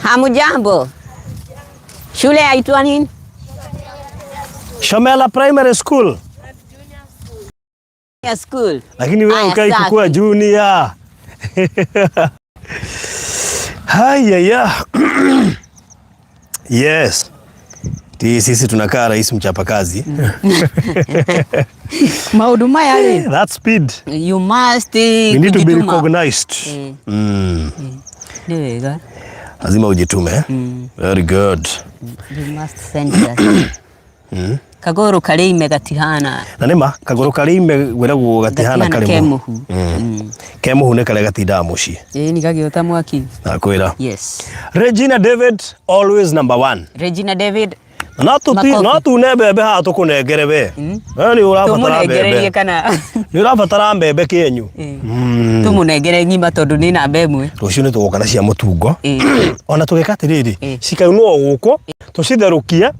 Hamujambo. Shule yaitwa nini? Shomela Primary School. Ya school. Lakini wewe Aya, ukai safi. kukua junior. Haya ya. Yes. Ti sisi tunakaa rais mchapakazi. Maundu maya rĩ, That speed. you must We need to be kujituma. recognized. Eh. Mm. Nĩ wega. Lazima ujitume. Very good. You must send us. Kagũrũ karĩ ime gatihana. Na nĩma kagũrũ karĩ ime gwĩragwo gatihana Gatihana karĩ ke mũhu. mũhu. Ke mũhu nĩ karĩa gatindaga mũciĩ. Ĩĩ nĩ gagĩũta mwaki. Nakwĩra. Yes. Regina David always number one. Regina David. Na tuti Makofi. no tune mbembe haha tũkũnengere we. We nĩ ũrabatara Tũmũnengererie mbembe. kana Nĩ ũrabatara mbembe kĩenyu. Ĩĩ. Tũmũnengere ng'ima tondũ nĩ namba ĩmwe. Rũciũ nĩ tũgoka na cia mũtungo. Ĩĩ. Ona tũgeka atĩrĩrĩ, Ĩĩ. cikaunwo gũkũ, tũcitherũkie,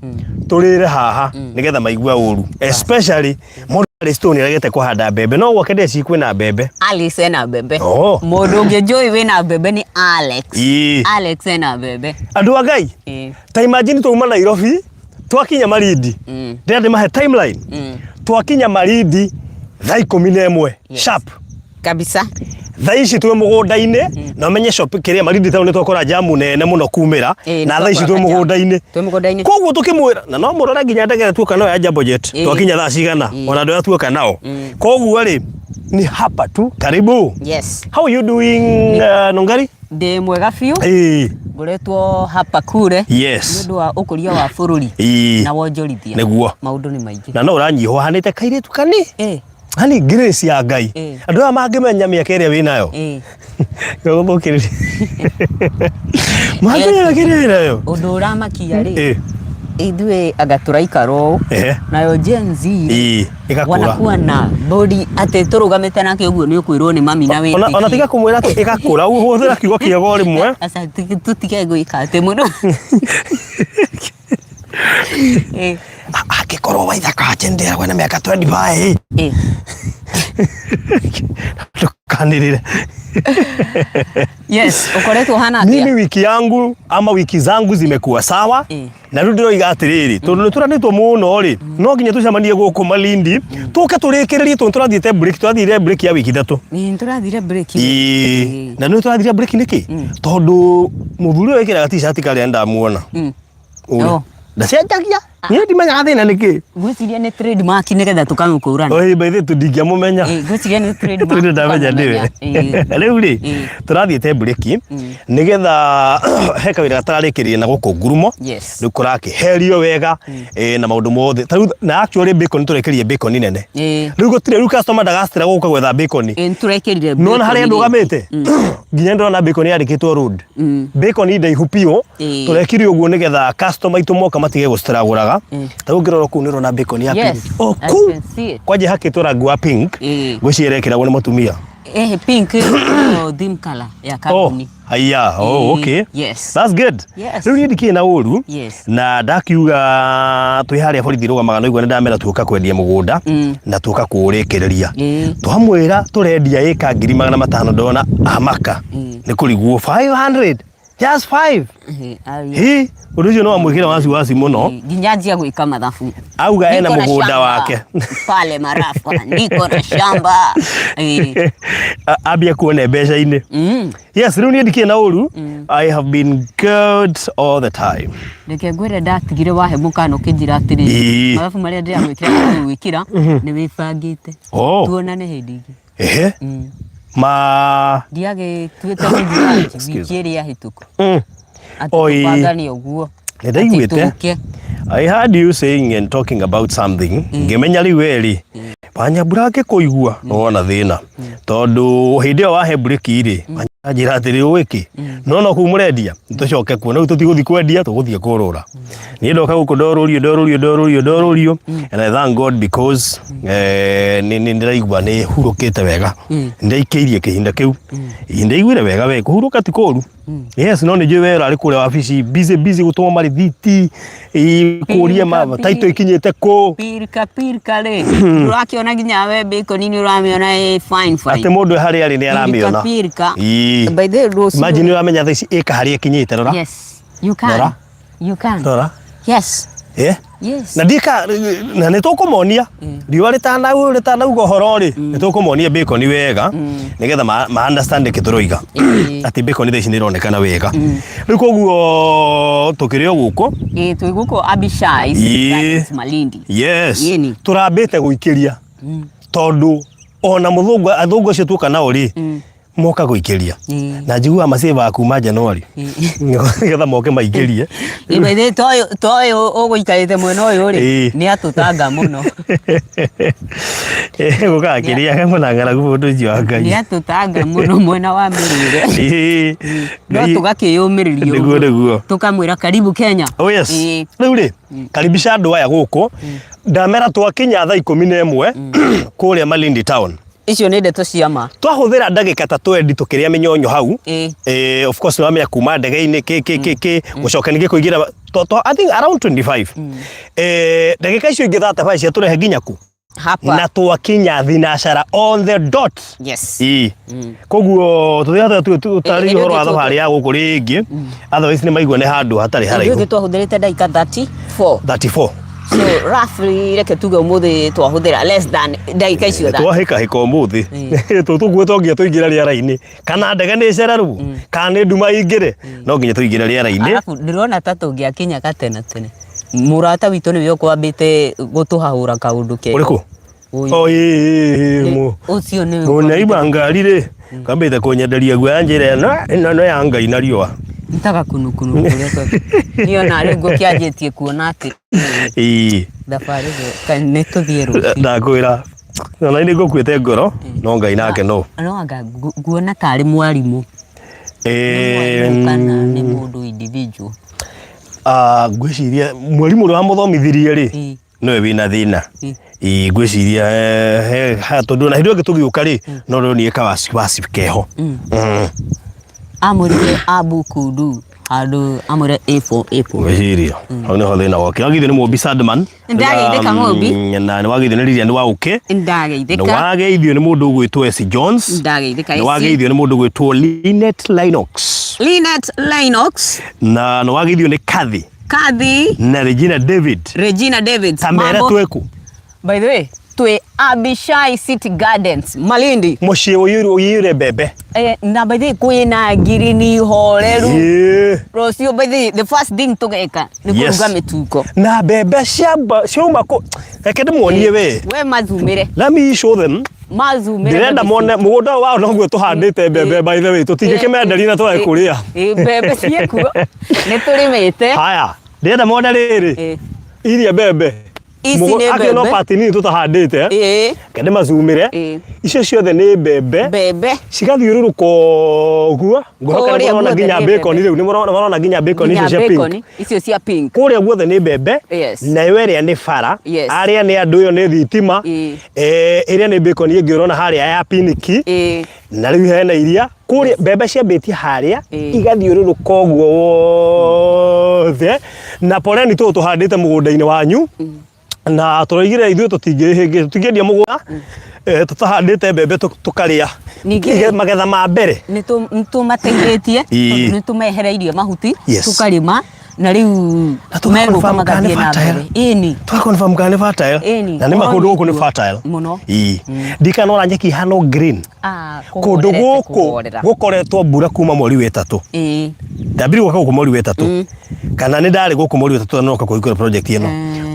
tũrĩre haha nĩgetha maigue ũru. Especially mũndũ arĩ stone aregete kũhanda mbembe no gwake ndeci kwĩna mbembe. Alice ena mbembe. Oh. Mũndũ ũngĩ njũĩ wĩna mbembe nĩ Alex. Ĩĩ. Alex ena mbembe. Andũ a Ngai, Ĩĩ. ta imagine twauma Nairobi twakinya Malindi. Ndĩrenda ndĩmahe timeline. Twakinya Malindi thaa 11 Yes. sharp. Kabisa. Thaa ici twĩ mũgũnda-inĩ na ũmenye shop kĩrĩa Malindi town nĩ twakora jamu nene mũno kumĩra Ĩĩ, na thaa ici twĩ nĩtwakora jam. mũgũnda-inĩ. Twĩ mũgũnda-inĩ. Koguo tũkĩmwĩra na no mũrore nginya ndege ĩrĩa tuoka nayo ya Jambo Jet Ĩĩ. twakinya thaa cigana ona andũ arĩa tuoka nao. Koguo rĩ ni hapa tu karibu. Yes. How are you doing Nungari? Ndĩ mwega biũ. Ĩĩ. Ngoretwo hapa kure. Yes. Nĩ ũndũ wa ũkũria wa bũrũri. Ĩĩ. Na wonjorithia. Nĩguo. Maũndũ nĩ maingĩ. Na no ũranyihwo hanĩte kairĩtu kani. Ĩĩ. Hani grace ya Ngai. Ĩĩ. Andũ aya mangĩmenya mĩaka ĩrĩa wĩnayo. Ĩĩ. Gũthũkĩrĩria. Mangĩmenya mĩaka ĩrĩa wĩnayo. Ũndũ ũramakia rĩ. Ĩĩ. Ithuĩ anga tũraikara ũũ. Ehe. Nayo Gen Z rĩ, Ĩĩ. Ĩgakũra. wanakuwa na body atĩ tũrũgamĩte nake ũguo nĩ ũkwĩrwo nĩ mami na Ona ona tiga wĩtĩkie. kũmwĩra atĩ ĩgakũra ũhũthĩra kiugo kĩega o rĩmwe. Aca tũtige gwĩka atĩ mũno. Ĩĩ. Angĩkorwo Waithaka wa Jane na mĩaka 25 Ĩĩ. ndũkanĩrĩre. Yes, ũkoretwo ũhana Mimi atĩa? wiki yangu ama wiki zangu zimekuwa sawa na rĩu ndĩroiga atĩrĩrĩ tondũ nĩ tũranĩtwo mũno rĩ no nginya tũcemanie gũkũ Malindi tũke tũrĩkĩrĩrie tondũ tũrathiĩte break tũrathire break ya wiki 3. Ĩĩ, nĩtũrathire break. Ĩĩ. Na nĩ tũrathire break nĩkĩ? Tondũ mũthuri ũyũ wĩkĩraga t-shirt karĩa ndamuona. Ũrĩa. Oh. Ndacenjagia. Niĩ ndimenyaga thĩna nĩ kĩ. Ngwĩciria nĩ trademark nĩgetha tũkamũkũrana. Oi, by the way tũndingĩamũmenya. Ĩĩ, ngwĩciria nĩ trademark Tondũ ndamenya nĩwe. tũkamũmenya. Ĩĩ. Rĩu rĩ, Ĩĩ. tũrathiĩte mburĩki nĩgetha he kawĩra gatararĩkĩrire na gũkũ ngurumo. Yes. Rĩu kũrakĩherio wega na maũndũ mothe. Ta rĩu na actually bacon tũrekĩrire bacon nene. Ĩĩ. Rĩu gũtirĩ rĩu customer ndagacitĩra gũka gwetha bacon. Ĩĩ, nĩtũrekĩrire Nĩwona harĩa bacon rĩngĩ. ndũgamĩte? Nginya ndĩrona bacon yandĩkĩtwo road. Bacon ndaihu biũ. Ĩĩ. Tũrekire ũguo nĩgetha customer aitũ moka matige gũcitĩragũraga. Ta rĩu ũngĩrora kũu nĩ ũrona bacon ya Yes, pink. O I kũu can see it. kwanja ĩhakĩtwo rangi wa pink. Ĩĩ. Ngwĩciria ĩrekĩragwo nĩ mũtumia. Eh, pink no theme color ya Oh, kambuni. haya, oh, Ĩĩ, okay. yes. That's good. Yes. Rĩu niĩ ndikĩrĩ na ũru. Yes. Na ndakiuga twĩ harĩa borithi rũgamaga no igua nĩ ndamera tuoka kwendia mũgũnda na tuoka kũũrĩkĩrĩria. Ĩĩ. Twamwĩra tũrendia ĩka 500,000 ndona amaka. Nĩ kũrigwo 500. Just five. Eh, ai. Hi, ũndũ ũcio no wamwĩkĩra wasiwasi mũno. Nginya anjia gwĩka mathabu. Auga ena Niko na mũgũnda shamba wake. Pale Marafa, niko na shamba. Eh. Ambia kuona mbeca-inĩ. Yes, rĩu niĩ ndikĩrĩ na ũru. I have been good all the time. Reke ngwĩre ndatigire wahe mũkana ũkĩnjĩra atĩrĩrĩ Ĩĩ. mathabu marĩa ndĩragwĩkĩra gwĩkĩra nĩ wĩbangĩte. Oh. Tuonane hĩndĩ ĩngĩ. Ehe. Ma Ndiagĩtuĩte mũthianji Excuse. wiki ĩrĩa hĩtũku. Atĩ Oi. tũbangane ũguo. Nĩ ndaiguĩte. Atĩ tũke. I heard you saying and talking about something. Ngĩmenya rĩu we rĩ Wanyambura angĩkũigua nĩ wona thĩna tondũ hĩndĩ ĩyo wahe mburĩki rĩ anjĩra atĩrĩ ũĩ kĩ no no kũu mũrendia tũcoke kuo rĩu tũtigũthiĩ kwendia tũgũthiĩ kũrũra niĩ ndoka gũkũ ndorũrio ndorũrio ndorũrio ndorũrio and I thank God because nĩ nĩ ndĩraigua nĩ hurũkĩte wega nĩndaikĩirie kĩhinda kĩu ndaiguire wega we kũhurũka ti kũru. Yes, no nĩ njũĩ we ũrarĩ kũrĩa wabici busy busy gũtũma marithiti kũria ma Pirika, title ikinyĩte kũ Pirika pirika rĩ ũrakĩona nginya we bacon nĩ ũramĩona ĩ fine fine. Atĩ mũndũ harĩa arĩ nĩ aramĩona. Pirika pirika. Ii. By the way, rũciũ. Imagine ũramenya thaa ici ĩka harĩa ĩkinyĩte rora. Yes. You can. Rora. You can. Rora. Yes. Eh? Yes. Na ndika na nä tå kå monia riũa rĩtanauga ũhoro rĩ nĩ tũkũmonia bacon wega nĩgetha ma understand kĩ tũroiga atĩ bacon thaa ici nĩ ĩronekana wega. Rĩu koguo tũkĩrĩ o gũkũ. Ĩ, twĩ gũkũ Abishai Ĩ. Gardens, Malindi. Yes. Ĩni. Tũrambĩte gũikĩria tondũ ona mũthũngũ athũngũ acio tuoka nao rĩ moka gũikĩria na njiguaga macĩvaga kuma January nĩgetha moke maingĩrie. Ĩ, by the way, toyũ ũgũikarĩte mwena ũyũ rĩ Ĩ. nĩ atũtanga mũno. Gũkaga kĩrĩaga mũna ng'aragu mũndũ ũcio wa Ngai. Nĩ atũtanga mũno mwena wa mĩrĩre. Ĩ, No Ngai- tũgakĩyũmĩrĩria Nĩguo, ũguo. nĩguo. Tũkamwĩra karibu Kenya. Oh yes. Ĩ. Rĩu rĩ, karibisha andũ aya gũkũ. Ndamera twakinya thaa 11 kũrĩa Malindi town. Icio nĩ ndeto cia ma. Twahũthĩra ndagĩka ta 20 tũkĩrĩa mĩnyonyo hau. Ĩ. Of course nĩwamenya kuma ndege-inĩ kĩ kĩ kĩ kĩ gũcoka ningĩ kũingĩra I think around 25. Ndagĩka icio ingĩ 35 ciatũrehe nginya kũ? Hapa. Na twakinya thinacara on the dot. Yes. Ĩĩ. Koguo tũthiaga tũtarĩrie ũhoro wa thabarĩ ya gũkũ rĩngĩ. Otherwise nĩ maigua nĩ handũ hatarĩ Ithuĩ haraihu. twahũthĩrĩte ndagĩka 34. 34. So roughly reke tuge ũmũthĩ twahũthĩra less than ndagĩka icio tha. Twahĩkahĩka ũmũthĩ. Tũtũkuo to nginya tũingĩre rĩera-inĩ. Kana ndege nĩ ĩcererwo, kana nĩ nduma ĩingĩre, no nginya tũingĩre rĩera-inĩ. Arabu ndĩrona ta tũngĩakinya gatene tene. Mũrata witũ nĩwe ũkwambĩte gũtũhahũra kaũndũ kega. Ũrĩkũ? Ũyũ. O ĩĩ ĩĩ Ũcio nĩwe mũnaiba ngari rĩ, kambĩte kũnyenderia guoya njĩra ĩno ĩno no ya Ngai na riũa. Nitaga kunukunu kũrĩa niĩ ona rĩu ngũkĩanjĩtie kuona atĩ Ĩĩ. thabarĩ ĩyo nĩ tũthiĩ rũciũ. Ndakwĩra ona nĩ ngũkuĩte ngoro no Ngai nake no. No anga nguona tarĩ mwarimũ. Nĩ mwarimũ kana nĩ mũndũ individual. Ngwĩciria mwarimũ ũrĩa wamũthomithirie rĩ Ĩĩ. nowe wĩna thĩna. Ĩĩ. Ĩĩ ngwĩciria tondũ ona hĩndĩ ĩyo ĩngĩ tũgĩũka rĩ no ndonire kawasiwasi keho. Amwĩrire abukundu handũ amwĩre A4 A4. Ngwĩciria hau nĩho thĩna wokire. Wageithio nĩ Mũmbi Sandman. Ndageithĩka Mũmbi. Na nĩ wageithio nĩ Lilian Waũkĩ. Ndageithĩka. Nĩ wageithio nĩ mũndũ ũgwĩtwo S Jones. Ndageithĩka Nĩ wageithio nĩ mũndũ ũgwĩtwo Linet Linox. Linet Linox. Na nĩ wageithio nĩ Kathy. Kathy. Na Regina David. Regina David. Ta mere twĩkũ? By the way, twĩ Abishai City Gardens, Malindi. Mũciĩ ũiyũire mbembe. Na by the way, kwĩna ngirini horeru. Rũciũ by the way, the first thing tũgeka nĩ kũruga mĩtungo. Na mbembe ciauma kũ? Reke ndĩmuonie we. We mazumĩre. Let me show them. Mazumĩre. Ndĩrenda mone mũgũnda wao noguo tũhandĩte mbembe by the way, tũtingĩkĩmenderia na twage kũrĩa. Mbembe ciĩkuo. Nĩ tũrĩmĩte. Haya, ndĩrenda mone rĩrĩ. Iria mbembe. Ici nĩ Akĩ no mbembe. part nini tũtahandĩte. Ĩĩ. Reke ndĩmazumĩre. Ĩĩ. Icio ciothe nĩ mbembe. Mbembe. Cigathiũrũrũka ũguo. Ngũhoka nĩ Kũrĩa mũrona guothe nginya nĩ bacon mbembe. rĩu nĩ mũrona nginya bacon icio Nginya cia pink. bacon, icio cia pink. Kũrĩa guothe nĩ mbembe. Yes. Nayo ĩrĩa nĩ bara. Yes. Arĩa nĩ andũ ĩyo nĩ thitima. Ĩĩ. Ĩrĩa nĩ bacon ĩngĩ ũrona harĩa ya piniki. Ĩĩ. Na rĩu hena iria. Kũrĩa mbembe ciambĩtie harĩa Ĩĩ. igathiũrũrũka ũguo wothe. Na poleni tũtũ tũhandĩte mũgũnda-inĩ wanyu. Na tũroigire ithuĩ tũtingĩendia mũgũnda tũtahandĩte mbembe tũkarĩa. Ningĩ- Magetha ma mbere. Nĩ tũmateithĩtie Ĩĩ. tondũ nĩ tũmehereirie mahuti Yes. tũkarĩma na rĩu Na tũga megũka confirm kana nĩ magathiĩ na fertile. mbere. Ĩni. Tũga confirm kana nĩ fertile. Ĩni. Na nĩ ma kũndũ gũkũ nĩ Mũno. fertile. Mũno. Ĩĩ. Ndikanora nyeki ihana green. Kũndũ Kũhorerete gũkũ kũhorera. gũkoretwo mbura kuma mweri wa ĩtatũ. Ĩĩ. Ndambire gũka gũkũ mweri wa ĩtatũ. Kana nĩ ndarĩ gũkũ mweri wa ĩtatũ na noka kũhingũra project ĩno.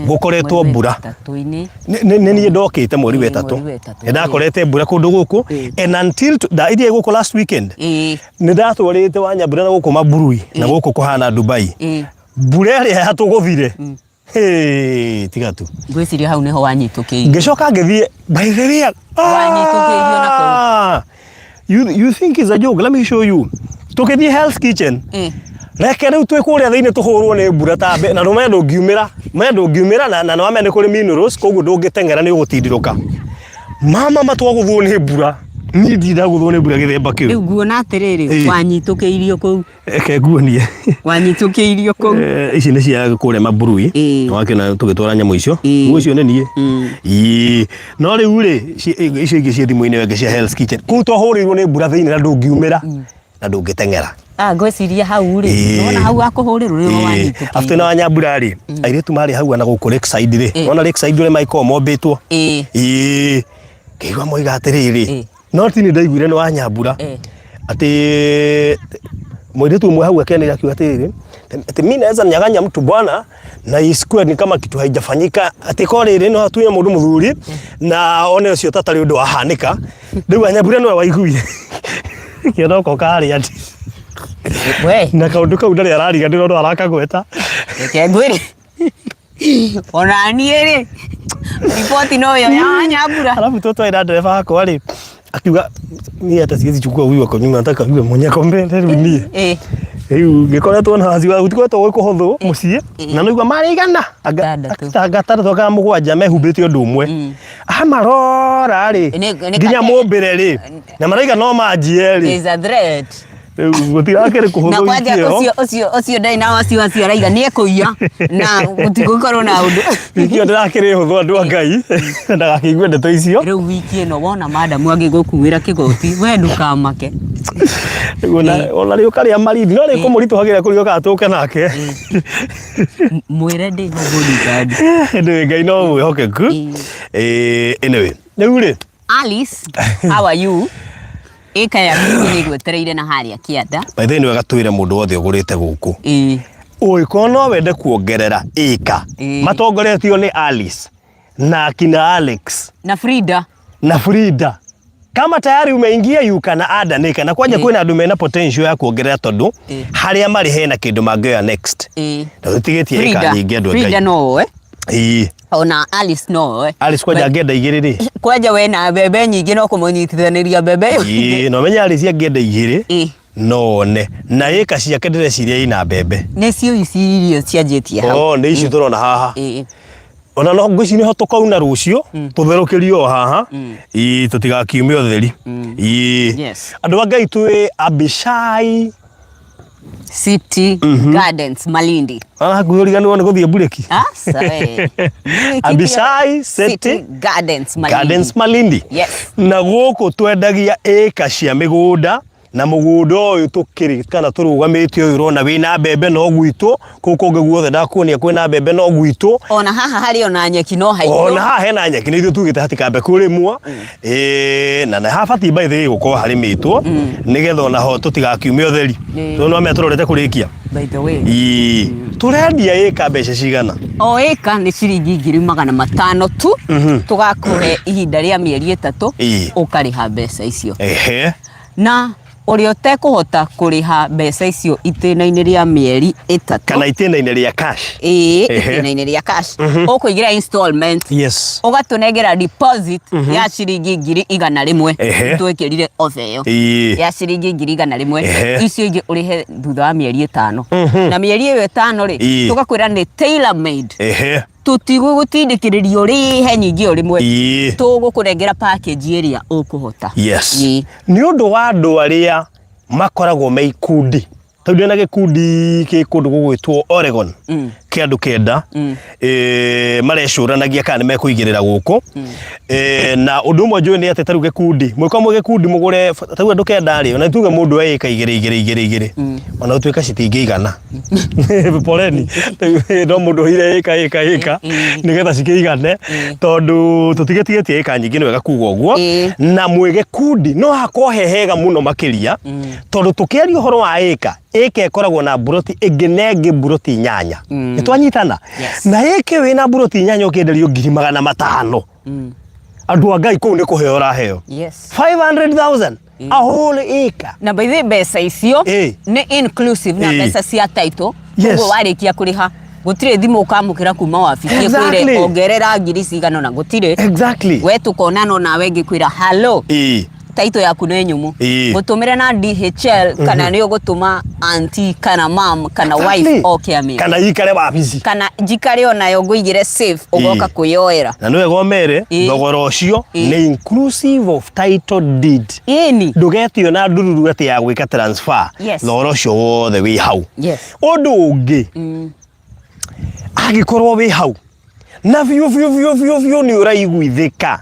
Gũkoretwo Mweri wa mbura. ĩtatũ-inĩ. Nĩ niĩ ndokĩte mweri wa Ĩĩ, ĩtatũ. mweri wa ĩtatũ. Nĩ ndakorete mbura kũndũ gũkũ. Ĩĩ. And until ndaithiĩ gũkũ last weekend. Ĩĩ. Nĩ ndatwarĩte Wanyambura na gũkũ Maburui na gũkũ kũhana Dubai. Ĩĩ. Mbura ĩrĩa yatũgũthire. Hey, tiga tu. Ngwĩciria hau nĩho wanyitũkĩirio. Ngĩcoka ngĩthiĩ by the way. Wanyitũkĩirio na kũu. You think it's a joke? Let me show you. Tũkĩthiĩ Hell's Kitchen. Reke rĩu twĩ kũrĩa thĩinĩ tũhũrwo nĩ mbura ta mbe na nũme ndũngiumĩra. Me ndũngiumĩra na nĩwamenya nĩ kũrĩ minerals koguo ndũngĩteng'era nĩ ũgũtindirũka. Mama matwagũthwo nĩ mbura. Niĩ ndindagũthwo nĩ mbura gĩthemba kĩu. Rĩu nguona atĩrĩrĩ Ĩĩ. wanyitũkĩirio kũu. Reke nguonie. Wanyitũkĩirio kũu. Ici nĩ cia kũrĩa Maburui. Ĩĩ. Wakĩona tũgĩtwara nyamũ icio. Ĩĩ. Ũcio nĩ niĩ. Ĩĩ. No rĩu rĩ icio ingĩ ciĩ thimũ-inĩ wenge cia Hell's Kitchen. Kũu twahũrĩirwo nĩ mbura thĩinĩ na ndũngiumĩra na ndũngĩteng'era. Ah, ngwĩciria hau rĩ, Ĩĩ. nĩwona hau hakũhũrĩrwo rĩrĩa Ĩĩ. wahĩtũkĩire. After na Nyambura rĩ, airĩtu marĩ hau na gũkũ Lakeside rĩ, Ĩĩ. wona Lakeside ũrĩa magĩkoragwo mombĩtwo. Ĩĩ. Ĩĩ. Ngĩigua moiga atĩrĩrĩ, Ĩĩ. no ti nĩ ndaiguire nĩ wa Nyambura. Ĩĩ. Atĩ mũirĩtu ũmwe hau akĩanĩrĩra akiuga atĩrĩrĩ, atĩ mi naweza nyang'anya mtu bwana na isikuwe ni kama kitu haijafanyika, atĩ ko rĩrĩ no atunye mũndũ mũthuri na one ũcio ta tarĩ ũndũ wahanĩka. Rĩu Anyambura nĩwe waiguire kĩonoko karĩ atĩ We, na kaũndũ kau ndarĩ arariganĩrwo no arakagweta. Reke ngwĩre. Ona niĩ rĩ, riboti no ĩyo ya Nyambura. Alafu tũtwarĩ na ndereba wakwa rĩ, akiuga niĩ hata siwezi chukua huyu ako nyuma, nataka yule mwenye ako mbele. Rĩu niĩ Ĩĩ. Rĩu ngĩkoretwo na waciwa gũtikoretwo gwĩ kũhũthũ mũciĩ na nĩigua marĩ igana Atandatũ. anga atandatũ anga mũgwanja mehumbĩte ũndũ ũmwe amarora rĩ Nĩ nginya mũmbĩre rĩ na maraiga no manjie rĩ. Is a threat. Rĩu gũtirakĩrĩ kũhũthũ Na kwanja wiki ĩyo. ũcio ũcio ũcio ndarĩ na wasiwasi, araiga nĩ ekũiya na gũtigũkorwo na ũndũ. Wiki ĩyo ndĩrakĩrĩ hũthũ, andũ a Ngai ndagakĩigue ndeto icio. Rĩu wiki ĩno wona madamu agĩgũkuĩra kĩgoti, we ndũkamake. Rĩu ona rĩ ũkarĩa marindi no rĩ kũmũritũhagĩra kũrĩa ũkaga tũke nake. Mwĩre ndĩ ho bodyguard. Anyway, Ngai no mwĩhokeku. Anyway, rĩu rĩ, Alice, how are you? Ĩka yaku nĩ ĩgwetereire na harĩa kĩanda. By the way, nĩ wega twĩre mũndũ wothe ũgũrĩte gũkũ, ũngĩkorwo no wende kuongerera ĩka, matongoretio nĩ Alice na akina Alex Na Frida. Na Frida, kama tayari umeingia, you can add an acre. Na kwanja kwĩna andũ mena potential ya kuongerera tondũ harĩa marĩ hena kĩndũ mangĩoya next, na tũtigĩtie ĩka Frida. nyingĩ, andũ a Frida Ngai. no oe. Ona Alice no oe. Alice kwanja angĩenda igĩrĩ rĩ, Kwanja we na mbembe nyingĩ no kũmũnyitithanĩria mbembe ĩyo. Ĩĩ, na ũmenye Alice angĩenda igĩrĩ no one na ĩka ciake ndĩreciria ina mbembe. Nĩcio ici irio cianjĩtie hau. Oh, nĩ ici tũrona haha. Ona no ngwĩciria nĩho tũkauna rũciũ tũtherũkĩrio o haha, ĩĩ, tũtigakiume ũtheri, ĩĩ. Andũ a Ngai, twĩ Abishai City Gardens, Malindi. Hakuhĩ ũriganĩrwo nĩ gũthiĩ mburĩki. Asa we. Abishai City Gardens, Malindi. Gardens, Malindi. Na gũkũ twendagia ĩka cia mĩgũnda, na mũgũnda ũyũ tũkĩrĩ kana tũrũgamĩte ũyũ ũrona wĩna mbembe no gwitũ, kũu kũngĩ guothe ndakuonia kwĩna mbembe no gwitũ. Ona haha harĩ ona nyeki no haitũ. Ona haha hena nyeki, nĩ ithuĩ tugĩte hatikambe kũrĩmwo. Ĩĩ, na nĩ habatiĩ by the way gũkorwo harĩmĩtwo nĩgetha ona ho tũtigakiume ũtheri, tondũ no mea tũrorete kũrĩkia. By the way. Ĩĩ, tũrendia ĩka mbeca cigana? O ĩka nĩ ciringi 500,000 tu. Tũgakũhe ihinda rĩa mĩeri 3 ũkarĩha mbeca icio. Na ũrĩa ũtekũhota kũrĩha mbeca icio itĩna-inĩ rĩa mĩeri 3 kana itĩna-inĩ rĩa cash. Ĩĩ, itĩna-inĩ rĩa cash, ũkũigĩra installment, ũgatũnengera deposit ya ciringi 100,000. Twĩkĩrire offer ĩyo ya ciringi 100,000. Icio ingĩ ũrĩhe thutha wa mĩeri 5, na mĩeri ĩyo 5 rĩ, tũgakwĩra nĩ tailor made. Tũtigũgũtindĩkĩrĩria ũrĩhe nyingĩ o rĩmwe. Tũgũkũnengera package ĩrĩa ũkũhota. Nĩ ũndũ wa andũ arĩa makoragwo me ikundi, tondũ ndĩna gĩkundi kĩ kũndũ gũgwĩtwo Oregon kĩa andũ 9, marecũranagia kana nĩ mekũigĩrĩra gũkũ. Na ũndũ ũmwe njũĩ nĩ atĩ tarĩu gĩkundi mwĩkorwo mwĩ gĩkundi mũgũre tarĩu andũ 9 rĩ, ona tuge mũndũ oe ĩka igĩrĩ igĩrĩ igĩrĩ igĩrĩ, ona gũtuĩka citingĩigana, poleni, no mũndũ oire ĩka ĩka ĩka nĩgetha cikĩigane, tondũ tũtigĩtigĩtie ĩka nyingĩ, nĩ wega kuga ũguo. Na mwĩ gĩkundi no hakorwo he hega mũno makĩria, tondũ tũkĩaria ũhoro wa ĩka, ĩka ĩkoragwo na mburoti ĩngĩ na ĩngĩ, mburoti 8. Nĩ twanyitana? Yes. Na ĩka ĩyo ĩna mburoti 8 ũkĩenderio 500,000, andũ a Ngai, kũu nĩ kũheo ũraheo. 500,000 a whole acre. Na by the way, mbeca icio nĩ inclusive na mbeca cia title. Koguo warĩkia kũrĩha, gũtirĩ thimũ ũkamũkĩra kuma wabici ĩkwĩre ongerera ngiri cigana ũna, gũtirĩ. We tũkonana nawe ngĩkwĩra, "Hello, title yaku nĩ nyũmũ, gũtũmĩre na DHL kana nĩ ũgũtũma auntie kana mam kana wife oke amĩoe." Kana ikare wabici. Kana njikare onayo ngũigĩre safe, ũgoka kwĩyoera. Na nĩ wega ũmere thogora ũcio nĩ inclusive of title deed. Ndũgetio na ndururu atĩ ya gwĩka transfer. Thogora ũcio wothe wĩ hau. Ũndũ ũngĩ, angĩkorwo wĩ hau na biũ biũ biũ biũ biũ nĩ ũraiguithĩka.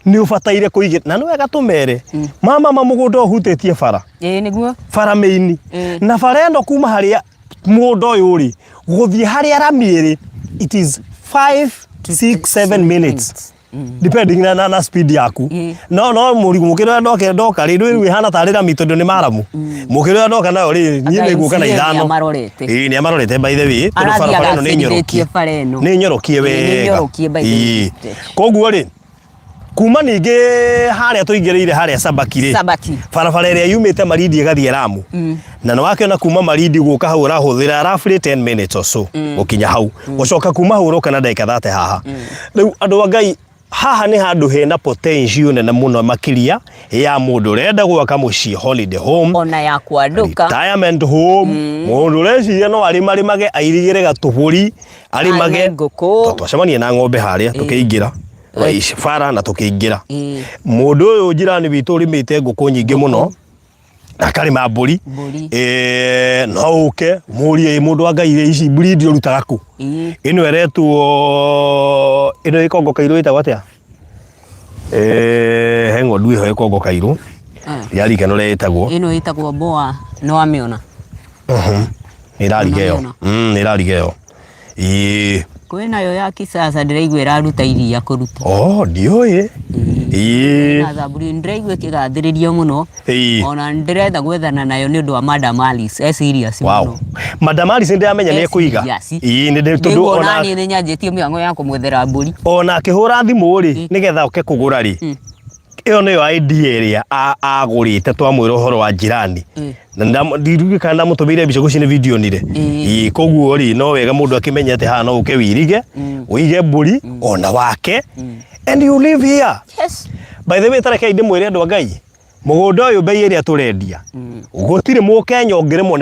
Nĩ ũbataire kũigĩ na nĩ wega tũmere mama ma mũgũnda ũhutĩtie bara. Ĩĩ nĩguo. Bara mĩini. Na bara ĩno kuma harĩa mũgũnda ũyũ ũrĩ gũthiĩ harĩa rami ĩrĩ, it is 5 6 7 minutes depending na speed yaku. No mũrigo mũkĩra ndoka ndoka rĩ, rĩu ĩhana tarĩ rami tondũ nĩ maramu. Mũkĩra ndoka nayo rĩ, niĩ nĩ ngũka na Anga ithano. Nĩamarorete. Ĩĩ, nĩ amarorete by the way, tondũ Arathiĩ barabara ĩno nĩ agacĩrithĩtie nyorokie. bara ĩno. Nĩ nyorokie Ĩĩ, nĩ wega. nyorokie by the way. Ĩĩ. Koguo rĩ, kuma ningĩ harĩa tũingĩrĩire harĩa Sabaki rĩ, Sabaki. Barabara ĩrĩa yumĩte Malindi ĩgathiĩ Lamu, na nĩ wakĩona kuma Malindi gũka hau ũrahũthĩra roughly 10 minutes or so gũkinya hau, gũcoka kuma hau ũroka na ndagĩka 30 haha. Rĩu andũ a Ngai, haha nĩ handũ hena potential nene mũno makĩria ya mũndũ ũrenda gwaka mũciĩ, holiday home, ona ya kwandũka, retirement home, mũndũ ũreciria no arĩmarĩmage, airigĩre gatũbũri, arĩmage Arĩme ngũkũ. Tondũ twacemania na ng'ombe harĩa tũkĩingĩra bara na tũkĩingĩra. Mũndũ ũyũ njirani witũ ũrĩmĩte ngũkũ nyingĩ mũno na akarĩma mbũri. Mbũri. No ũke mũrie, mũndũ wa Ngai, ici breed ũrutaga kũ? Ĩno ĩretwo ĩno ĩkongo kairũ ĩtagwo atĩa? He ng'ondu ĩho ĩkongo kairũ yarikana ũrĩa ĩtagwo. Ĩno ĩtagwo boa, nĩ wamĩona? Nĩ ĩrariga ĩyo. Ũnamĩona? Nĩ ĩrariga ĩyo, ĩĩ. Kwĩnayo ya kisasa, ndĩraigua ĩraruta iria kũruta. Oh, ndiũĩ, ĩĩ. Na thaburi ndĩraigua ĩkĩgathĩrĩrio mũno. Ona ndĩretha gwethana nayo nĩ ũndũ wa Madam Alice, e serious mũno. Madam Alice nĩndĩramenya nĩ ekũiga. Serious. Ĩĩ, nĩ tondũ Nĩguo ona ona niĩ nĩ nyanjĩtie mĩhango ya kũmwethera mbũri. Ona akĩhũra thimũ rĩ, nĩgetha oke kũgũra rĩ, ĩyo nĩyo idea ĩrĩa agũrĩte twamwĩra ũhoro wa jirani. Na ndirĩ kana ndamũtũmĩire mbica gũci nĩ video nire. Ĩĩ, koguo rĩ, no wega mũndũ akĩmenye atĩ haha no ũke wĩirige, ũige mbũri ona wake, and you live here. By the way, tarekei ndĩmwĩre andũ a Ngai, mũgũnda ũyũ bei ĩrĩa tũrendia, gũtirĩ mũkenya ũngĩremwo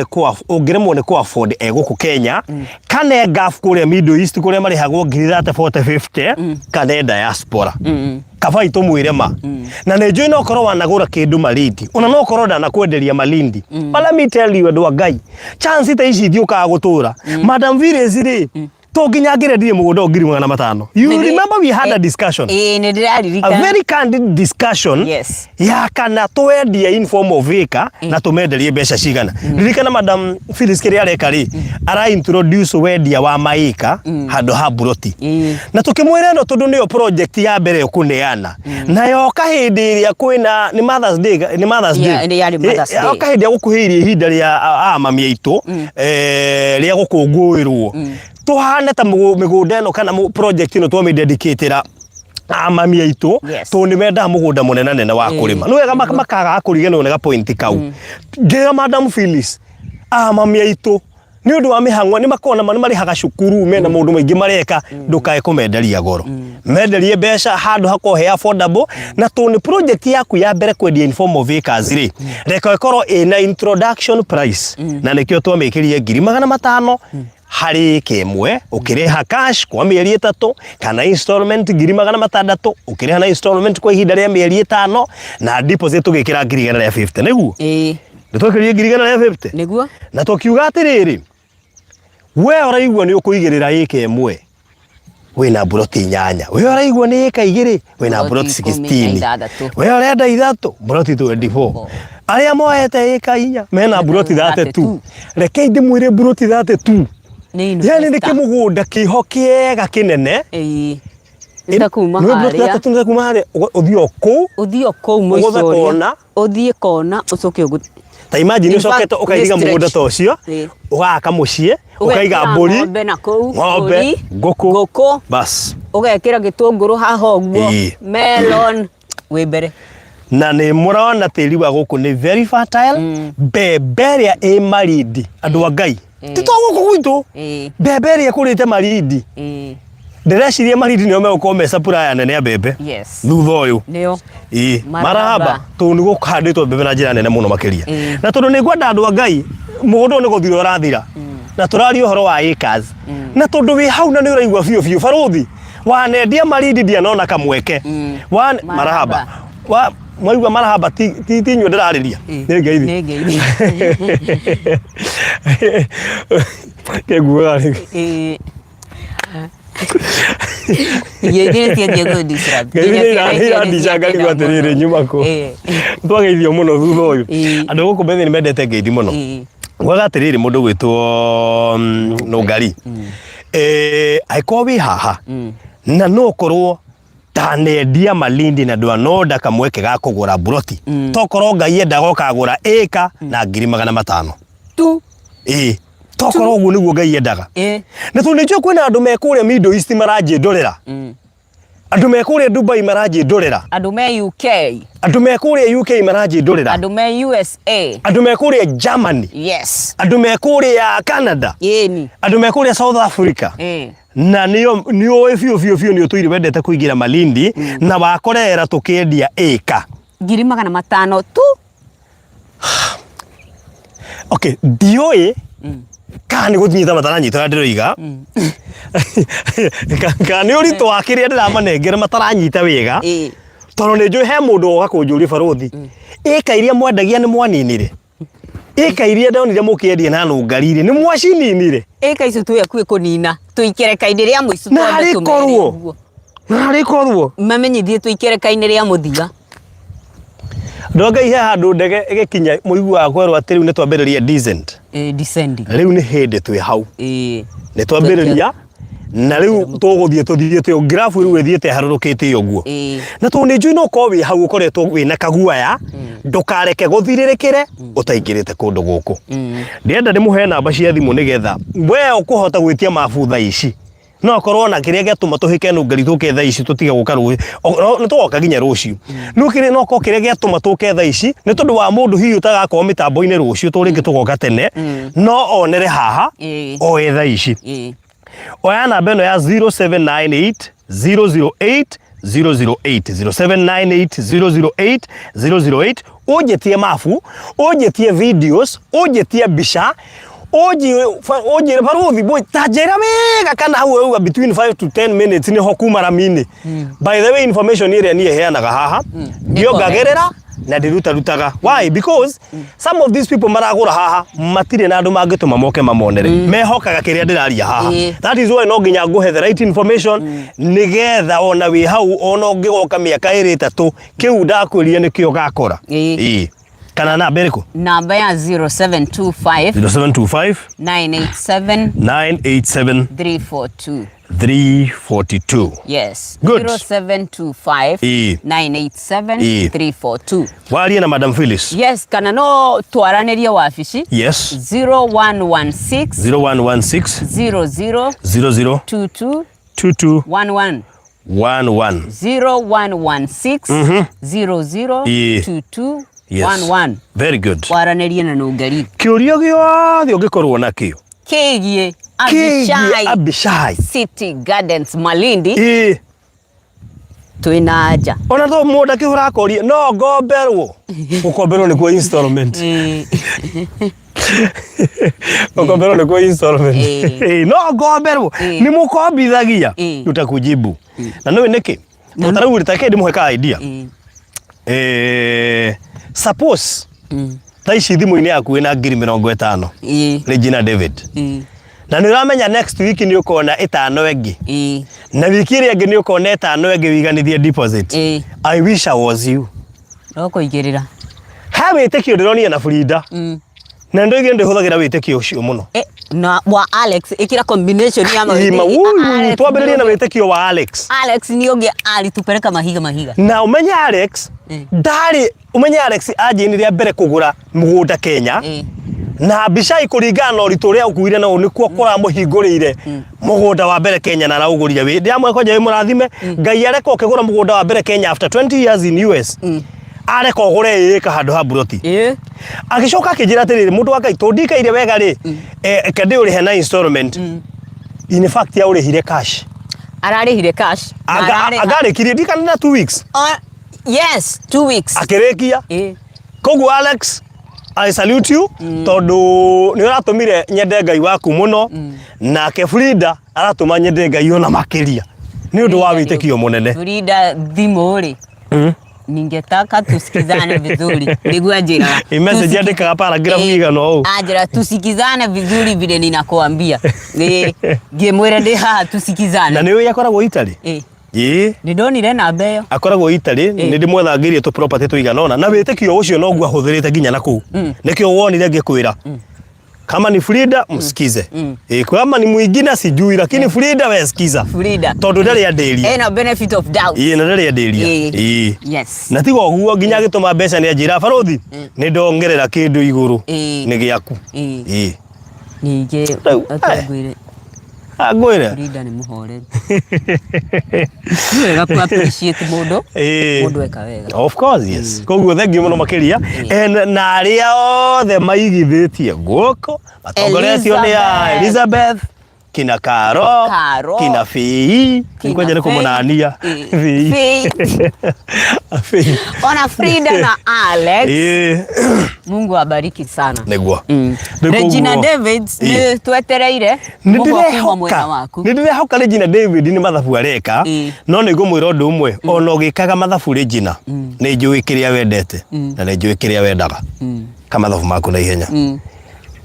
nĩ kũ afford e gũkũ Kenya, kana e Gulf kũrĩa Middle East kũrĩa marĩhagwo ngiri 30, 40, 50, kana e diaspora. Kabai tũmwĩre ma na nĩ njũĩ no korwo wanagũra kĩndũ Malindi, ona no korwo ndanakwenderia Malindi, but let me tell you, andũ a Ngai, chance ta ici itiũkaga gũtũra. Madam Phyllis rĩ, to nginya angĩrendirie mũgũnda ũyũ 500,000. You remember we had a discussion, Ĩĩ, nĩ a ndĩraririkana. very candid discussion ya kana twendie in form of acre na tũmenderie mbeca cigana. Ririkana Madam Phyllis kĩrĩa areka rĩ, ara introduce wendia wa maĩka handũ ha buroti. Na tũkĩmwĩra ĩno tondũ nĩyo project ya mbere ũkũneana na yoka hĩndĩ ĩrĩa kwĩna nĩ Mother's Day, nĩ Mother's Day. Yeah, yarĩ Mother's Day. Yoka hĩndĩ ĩrĩa gũkuhĩrĩirie ihinda rĩa a mami aitũ, rĩa gũkũngũĩrwo, tũhane ta mĩgũnda ĩno kana project ĩno twamĩdedicatĩra a mami aitũ, tondũ nĩ mendaga mũgũnda mũnenanene wa kũrĩma. Nĩ wega makaga kũriganĩrwo nĩ ga point kau. Ngĩra Madam Phyllis, a mami aitũ nĩ ũndũ wa mĩhang'o nĩ makoragwo na nĩ marĩhaga cukuru, mena maũndũ maingĩ mareka, ndũkae kũmenderia goro, menderie mbeca handũ hakorwo he affordable. Na tondũ nĩ project yaku ya mbere kwendia in form of acres rĩ, reka ĩkorwo ĩna introduction price, na nĩkĩo twamĩkĩrire 500,000 harĩ ĩka ĩmwe, ũkĩrĩha cash kwa mĩeri 3, kana installment 600,000 ũkĩrĩha na installment kwa ihinda rĩa mĩeri 5, na deposit tũgĩkĩra 150,000, nĩguo? Ĩĩ. Nĩ twekĩrire 150,000. Nĩguo. Na tũkiuga atĩrĩrĩ, we ũraigua nĩ ũkũigĩrĩra ĩka ĩmwe, wĩna mburoti 8. We ũraigua nĩ ĩka 2, wĩna Mburoti mburoti ikũmi na 16. ithathatũ. We ũrenda 3, mburoti 24. Arĩa moete ĩka 4 mena mburoti 32. Rekei ndĩmwĩre, mburoti 32 Nĩ yani nĩ investor. kĩmũgũnda kĩho kĩega kĩnene. Ĩĩ. Nĩ ta kuma Nĩ mburoti harĩa. 32 nĩ ta kuma harĩa ũthiĩ o kũu. Ũthiĩ o kũu mũico Ũgũthe ũrĩa. kona. Ũthiĩ kona ũcoke ũgũ Ta imagine In fact, ũcokete ũkairiga nĩ mũgũnda stretch. ta ũcio, ũgaka mũciĩ, ũkaiga Ũgekĩra mbũri, ng'ombe na kũu, ng'ombe, mbũri, ngũkũ, ngũkũ. Bas. Ũgekĩra gĩtũngũrũ haha ũguo, melon wĩ mbere. Na nĩ mũrona tĩri wa gũkũ nĩ very fertile. Mbembe ĩrĩa ĩ Malindi, andũ a Ngai, ti to gũkũ gwitũ, mbembe ĩrĩa ĩkũrĩte Malindi, ndĩreciria Malindi nĩo megũkorwo me supplier nene ya mbembe thutha ũyũ. Nĩo. Ĩĩ. Marahaba. Marahaba, tondũ nĩ gũkũhandĩtwo mbembe na njĩra nene mũno makĩria. Na tondũ nĩ ngwenda andũ a Ngai, mũgũnda ũyũ nĩ gũthira ũrathira, na tũraria ũhoro wa acres, na tondũ wĩ hau na nĩ ũraigua biũ biũ barũthi wanendia Malindi ndianona kamweke. Marahaba. Marahaba wa mwaigua marahaba, ti inyuĩ ndĩrarĩria, nĩ ngeithi. Nĩ ngeithi. Kĩnguaga rĩu. Ĩĩ. Ngeithi nĩ cianjia kũ disrupt. Ngeithi Nginya nĩ ciana icio nĩ irandica ngarigwo ciakena atĩrĩrĩ mũno. nyuma kũ twageithio mũno thutha ũyũ. Andũ gũkũ Bethel nĩ mendete ngeithi mũno. Gwaga atĩrĩrĩ mũndũ gwĩtwo Nũngari, angĩkorwo wĩ haha na no ũkorwo ndanendia Malindi na ndwanonda kamweke ga kũgũra mburoti, tokorwo Ngai endaga ũkagũra ĩka na 500,000 Tu. Ĩĩ, tokorwo ũguo nĩguo Ngai endaga. Na tondũ nĩnjũĩ kwĩna andũ me kũrĩa Middle East maranjĩndorera, andũ me kũrĩa Dubai maranjĩndorera, Andũ me UK. Andũ me kũrĩa UK maranjĩndorera, Andũ me USA. Andũ me kũrĩa Germany, andũ me kũrĩa Canada, andũ me kũrĩa South Africa, na nĩo nĩũĩ biũ biũ biũ nĩ ũtũire wendete kũingĩra Malindi na wakorera tũkĩendia ĩka 500,000 tu. Okay, ndiũĩ kana nĩ gũnyita mataranyita ũrĩa ndĩroiga, kana nĩ ũritũ wa kĩrĩa ndĩramanengera mataranyita wega, tondũ nĩ njũĩ he mũndũ woka kũnjũria, "Barũthi, ĩka iria mwendagia nĩ mwaninire? Ĩka iria ndonire mũkĩendia na nũngari-rĩ, nĩ mwacininire?" Ĩka icio twĩ hakuhĩ kũnina. Twĩ ikereka-inĩ rĩa mũico. Na twambe harĩ tũmere korwo. ũguo. Na harĩ korwo Mamenyithie twĩ ikereka-inĩ rĩa mũthia. Andũ a Ngai, he handũ ndege ĩgĩkinya mũiguaga kwerwo atĩ rĩu nĩ twambĩrĩria descent. Descending. Rĩu nĩ hĩndĩ twĩ hau, nĩ twambĩrĩria na rĩu tũgũthiĩ tũthiĩte ũguo, graph rĩu ĩthiĩte ĩharũrũkĩte ũguo. Na tondũ nĩ njũĩ no ũkorwo wĩ hau ũkoretwo wĩna kaguoya, ndũkareke gũthirĩrĩkĩre ũtaingĩrĩte kũndũ gũkũ. Ndĩrenda ndĩmũhe namba cia thimũ nĩgetha we ũkũhota gwĩtia mabu thaa ici. No akorwo ona kĩrĩa gĩatũma tũhĩke nũngari tũke thaa ici, tũtige gũka rũciũ, nĩ tũgoka nginya rũciũ, no kĩrĩa no korwo kĩrĩa gĩatũma tũke thaa ici nĩ tondũ wa mũndũ hihi ũtagakorwo mĩtambo-inĩ rũciũ, tũ rĩngĩ tũgoka tene, no onere haha oe thaa ici. Oya namba ĩno ya 0798 008 008, 0798 008 008, ũnjĩtie mabu, ũnjĩtie videos, ũnjĩtie mbica, ũnjĩre, "Barũthi boy, ta njĩra wega kana hau ũrauga between 5 to 10 minutes nĩho kuma rami-inĩ." By the way, information ĩrĩa niĩ heanaga haha ndiongagĩrĩra na ndirutarutaga. Why? Because some of these people maragũra haha matirĩ na andũ mangĩtũma moke mamonere, mehokaga kĩrĩa ndĩraria haha. That is why no nginya ngũhe the right information, nĩgetha ona wĩ hau, ona ũngĩgoka mĩaka ĩrĩ ĩtatũ, kĩu ndakwĩrire nĩkĩo gakora. Ĩĩ. Kana namba ĩrĩkũ? Namba ya 0725 0725 987 987 342. 342. Yes. Good. 0725 987 342. Warie na Madam Phyllis. Yes, kana no twaranĩrie wabici. 0116 0116 00 00 22 22 11. 11. 0116 00 22 11. Very good. Waranĩrie na Nũngari. Kĩũria gĩothe ũngĩkorwo nakĩo kĩgiĩ kĩgiĩ Abishai Abishai City Gardens Malindi, twĩna anja. Ona to mũndũ akĩhũra akoria no ngomberwo, gũkomberwo nĩkuo installment, gũkomberwo nĩkuo installment. Ĩĩ, no ngomberwo, nĩ mũkombithagia? Tutakujibu. Na nĩũĩ nĩkĩ? Tondũ ta rĩu rĩ, ta ndĩmũhe ka idea. Suppose thaa ici thimũ-inĩ yaku wĩna 50,000, Regina David, na nĩ ũramenya next week nĩ ũkona 5 ĩngĩ, na wiki ĩrĩa ĩngĩ nĩ ũkona 5 ĩngĩ wĩiganithie deposit. I wish I was you. No kũigĩrĩra. He wĩtĩkio ndĩronire na Frida, na ndoigire ndĩhũthagĩra wĩtĩkio ũcio mũno. Na wa Alex, ĩkĩra combination ya Ima, Alex. Twambĩrĩrie na wĩtĩkio wa Alex. Alex nĩ ũngĩ alitupeleka mahiga mahiga. Na ũmenye Alex ndarĩ, ũmenye Alex anjĩnire rĩa mbere kũgũra mũgũnda Kenya, na Abishai kũringana na ũritũ ũrĩa ũkuire na nĩkuo kũramũhingũrĩire mũgũnda wa mbere Kenya na araũgũrire wĩ ndĩramwĩra kwanja wĩ mũrathime Ngai areka ũkĩgũra mũgũnda wa mbere Kenya after 20 years in US, areka ũgũre ĩka handũ ha buroti. Agĩcoka akĩnjĩra atĩrĩrĩ, "Mũndũ wa Ngai, tondikaire wega rĩ, reke ndĩũrĩhe na installment." In fact aũrĩhire cash. Ararĩhire cash na ararĩha. Agarĩkirie ndikana na 2 weeks. Oh, yes, 2 weeks. Akĩrĩkia. Koguo Alex, I salute you, tondũ nĩ ũratũmire nyende Ngai waku mũno, nake Frida aratũma nyende Ngai ona makĩria nĩ ũndũ wa wĩtĩkio mũnene. Frida thimũ rĩ. Ningetaka tusikizane vizuri niguo anjĩraga. Ĩ message andĩkaga paragraph igana ũũ. Anjĩra tusikizane vizuri vile ninakuambia. Ĩ ngĩmwĩra ndĩ haha tusikizane. Na nĩ ũĩ akoragwo Italy? Ĩ. Ĩ. Nĩ ndonire namba ĩyo. Akoragwo Italy, nĩ ndĩmwethangĩirie tũ property tũigana ũna na wĩtĩkio ũcio noguo ahũthĩrĩte nginya na kũu. Nĩkĩo wonire ngĩkwĩra. Kama ni Frida msikize. Eh, kama ni mwingine sijui lakini Frida we sikiza. Frida. Tondu ndarĩ andĩria. Ena benefit of doubt. Ĩĩ na ndarĩ andĩria. Ĩĩ. Ĩĩ. Yes. Na tiga ũguo nginya agĩtũma mbeca nĩ anjĩra barothi nĩ ndongerera kĩndũ igũrũ Ĩĩ. nĩ gĩaku. Ĩĩ. Ĩĩ. Ningĩ Rĩu, atangwĩre Angwĩre. Frida nĩ mũhoreru. Nĩ wega ku appreciate mũndũ. Ĩĩ. Mũndũ eka wega. Of course yes. Koguo thengiũ mũno makĩria And na arĩa othe maigithĩtie guoko matongoretio nĩ a Elizabeth. Elizabeth kina Karo, Karo. kina Fei, Kina kwanja nĩ Fei. kũmũnania Ĩĩ. Fei. Fei. Fei. Ona Frida na Alex. Ĩĩ. Mungu abariki sana. Nĩguo. Mm. Nĩ Regina koguo. Davids Ĩĩ. nĩ twetereire Nĩ mũhwa kuma ndĩrehoka mwena waku. nĩ ndĩrehoka Regina David nĩ mathabu areka Ĩĩ. no nĩ ngũmwĩra ũndũ ũmwe ona ũgĩkaga mathabu Regina nĩ njũĩ kĩrĩa wendete na nĩ njũĩ kĩrĩa wendaga ka mathabu maku na ihenya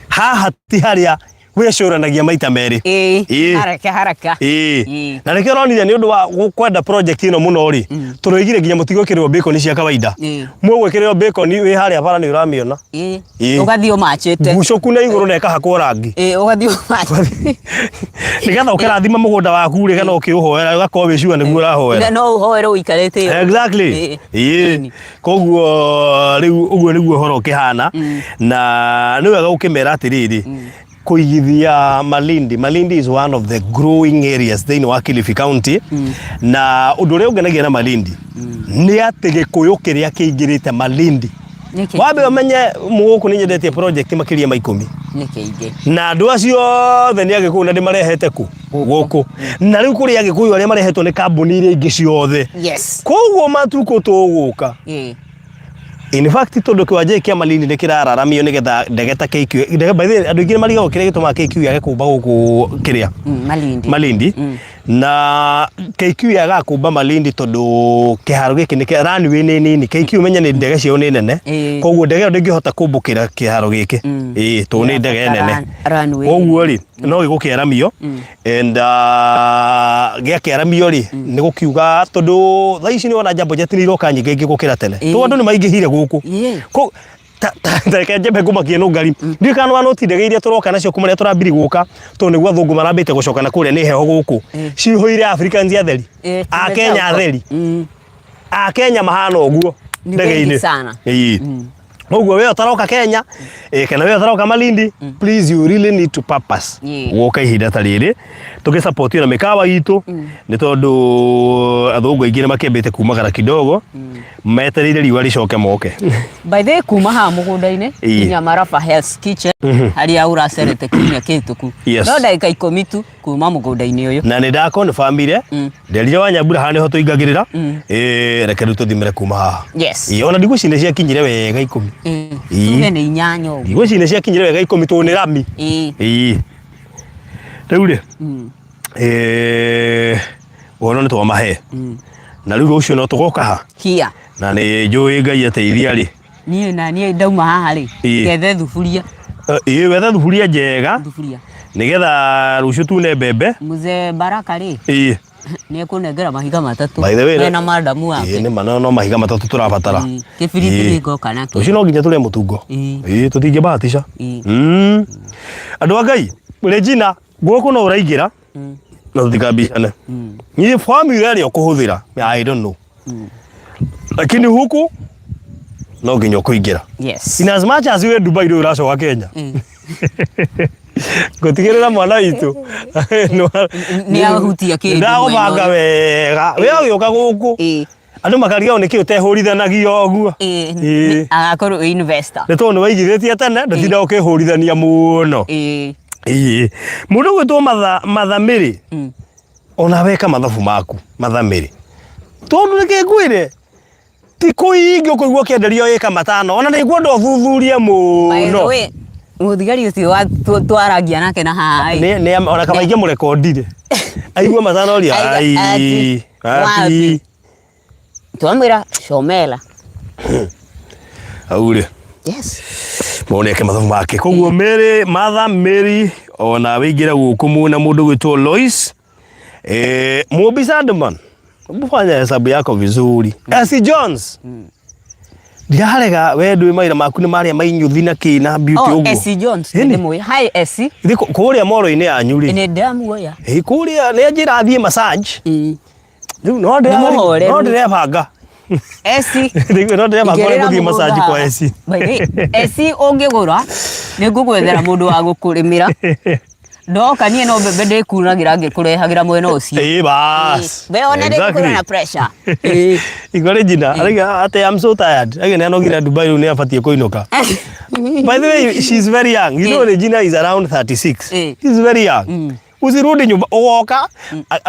haha ti harĩa wĩcũranagia maita merĩ Ĩĩ. Ĩĩ. Haraka haraka. Ĩĩ. Ĩĩ. Na nĩkĩo ũronire nĩ ũndũ wa kwenda project ĩno mũno rĩ tũroigire nginya mũtigwĩkĩrĩrwo bacon cia kawaida Ĩĩ. mũgwĩkĩrĩrwo bacon wĩ harĩa bara nĩ ũramĩona Ĩĩ. Ĩĩ. Ũgathiĩ ũmachĩte. ngucũku na igũrũ na ĩkahakwo rangi Ĩĩ, ũgathiĩ ũmachĩte. nĩgetha ũkĩrathima mũgũnda waku rĩ kana ũkĩũhoera ũgakorwo wĩ sure nĩguo ũrahoera No ũhoere ũikarĩte ĩyo. Exactly. Ĩĩ. Ĩĩ. Koguo rĩu ũguo nĩguo ũhoro ũkĩhana na nĩ wega gũkĩmera atĩrĩrĩ kũigithia Malindi. Malindi is one of the growing areas thĩinĩ wa Kilifi County na ũndũ ũrĩa ũngenagia na Malindi nĩ atĩ gĩkũyũ kĩrĩa kĩingĩrĩte Malindi Nĩ kĩingĩ. wambe ũmenye gũkũ nĩ nyendetie project makĩria ma ikũmi Nĩ kĩingĩ. na andũ acio othe nĩ agĩkũyũ na ndĩmarehete kũ gũkũ na rĩu kũrĩ agĩkũyũ arĩa marehetwo nĩ kambuni iria ingĩ ciothe Yes. koguo matukũ tũgũka Ĩĩ. in fact tondũ kĩwanja gĩkĩ kĩa Malindi nĩ kĩrararamio nĩgetha ndege ta KQ ndege by the way andũ aingĩ nĩ marigagwo kĩrĩa gĩtũmaga KQ yage kũmba gũkũ kĩrĩa Malindi. Malindi na KQ yagaga kũmba Malindi tondũ kĩharo gĩkĩ nĩ kĩa runway nĩ nini KQ menye nĩ ndege ciao nĩ nene Ĩĩ. koguo ndege ĩyo ndĩngĩhota kũmbũkĩra kĩharo gĩkĩ ĩĩ tondũ nĩ ndege nene Runway. koguo rĩ no gĩgũkĩaramio and gĩakĩaramio rĩ nĩ gũkiuga tondũ thaa ici nĩ wona Jambo Jet nĩ iroka nyingĩ ingĩ gũkĩra tene Ĩĩ. tondũ andũ nĩ maingĩhire gũkũ Ĩĩ. Ta reke njambe ngũmakie nũ ngari ndiũĩ kana nĩwanoti ndege iria tũroka nacio kuma rĩrĩa tũrambiri gũka tondũ nĩguo athũngũ marambĩte gũcoka na kũrĩa nĩ heho gũkũ cihũire Africans atheri Ĩĩ, a Kenya atheri Mm. a Kenya mahana ũguo Ni ndege-inĩ wengi sana. Ĩĩ. Koguo we ũtaroka Kenya eh, kana we ũtaroka Malindi please you really need to purpose Yeah. gũka ihinda ta rĩrĩ tũgĩsupportio na mĩkawa itũ nĩ tondũ athũngũ aingĩ nĩ makĩambĩte kumagara kidogo metereire riũa rĩcoke moke By the way, kuma haha mũgũnda-inĩ Ĩĩ. nginya Maraba Health Kitchen harĩa ũracerete kiumia kĩhĩtũku Yes. no ndagĩka ikũmi tu kuma mũgũnda-inĩ ũyũ na nĩ ndakonfamire nderire wanyambura haha nĩho tũingagĩrĩra ĩĩ reke rĩu tũthimĩre kuma haha Yes. Ĩĩ, ona ndigwĩciria nĩ ciakinyire wega ikũmi Ĩĩ. tuge nĩ inyanya ũguo ndigwĩciria nĩ ciakinyire wega ikũmi tondũ nĩ rami Ĩĩ. Ĩĩ. Rĩu rĩ eh, ũhoro nĩ twamahe na rĩu rũciũ no tũgoka ha Here. na nĩ njũĩ Ngai ateithia rĩ niĩ na niĩ ndauma haha rĩ Ĩĩ. ngethe thuburia Eh, ĩĩ wethe thuburia njega thuburia nĩgetha rũciũ tune mbembe mzee Baraka rĩ ĩĩ nĩ ekũnengera mahiga matatũ By the way, mena madamu ĩĩ wake nĩ ma no no mahiga matatũ tũrabatara Ĩĩ, kĩbiriti Ĩĩ. nĩ ngoka nakĩo. Rũciũ no nginya tũrĩe mũtungo Ĩĩ. ĩĩ tũtingĩbahatisha Ĩĩ. Mm. Andũ a Ngai Regina gũkũ no ũraingĩra na tũtikambicane niĩ formula ĩrĩa ũkũhũthĩra I don't know lakini huku no nginya ũkũingĩra Yes. in as much as wĩ Dubai rĩu ũracoka Kenya ngũtigĩrĩra mwana witũ Nĩ ahutia kĩndũ ndagũbanga mwena ũyũ. wega we ũgĩũka gũkũ Ĩĩ. andũ makarigagwo nĩkĩ ũtehũrithanagia ũguo Ĩĩ. Ĩĩ. Agakorwo wĩ investor. nĩ tondũ nĩ waigithĩtie tene ndũtinda ũkĩhũrithania mũno Ĩĩ. Ĩĩ. Mũndũ ũgwĩtwo Mathamĩrĩ ona weka mathabu maku Mathamĩrĩ tondũ reke ngwĩre ti kũingĩ ũkũigua ũkĩenderio ĩka matano ona nĩ ngwenda ũthuthurie By the mũno way, mũthigari ũcio twaragia nake na haha ĩ. Nĩ ona kaba ingĩ mũrekondire aigue matano ria Aiga ai ati, wapi wapi. Twamwĩra comela. Hau rĩ. Yes. Mũndũ nĩeke mathabu make. Koguo Mary, Martha Mary ona wĩingĩre gũkũ mwĩna mũndũ gwĩtwo Lois. Eh, Mũmbi Sandman. Hebu fanya hesabu yako vizuri. Essie Jones. Ndirarega we ndwĩ mawĩra maku nĩ marĩa mainyuthi na kĩ na beauty Oh, ũguo. Essie Jones. Ĩni. Ndĩmũĩ. Hi Essie. Thĩ kũrĩa moro-inĩ yanyu rĩ. Nĩ ndamuoya. Ĩ kũrĩa nĩ anjĩra athiĩ massage. Rĩu no Nĩ mũhoreru. no ndĩrebanga. Essie. Rĩu no ndĩrebanga ũrĩa Ingĩrĩra ngũthiĩ massage mũgũnda kwa haha. Essie. By the way, Essie ũngĩgũra nĩ ngũgwethera mũndũ wa gũkũrĩmĩra. Ndoka niĩ no mbembe ndĩkunagĩra ngĩkũrehagĩra mwena ũcio. Ĩ bas. We ona ndĩgũkorwo na pressure. Ĩ. Igua Regina, arauga atĩ I'm so tired. Arauga nĩ anogire Dubai rĩu nĩ abatiĩ kũinũka. By the way, she's very young. You know Regina is around 36. Eh. She's very young. Usirudi nyumba ugoka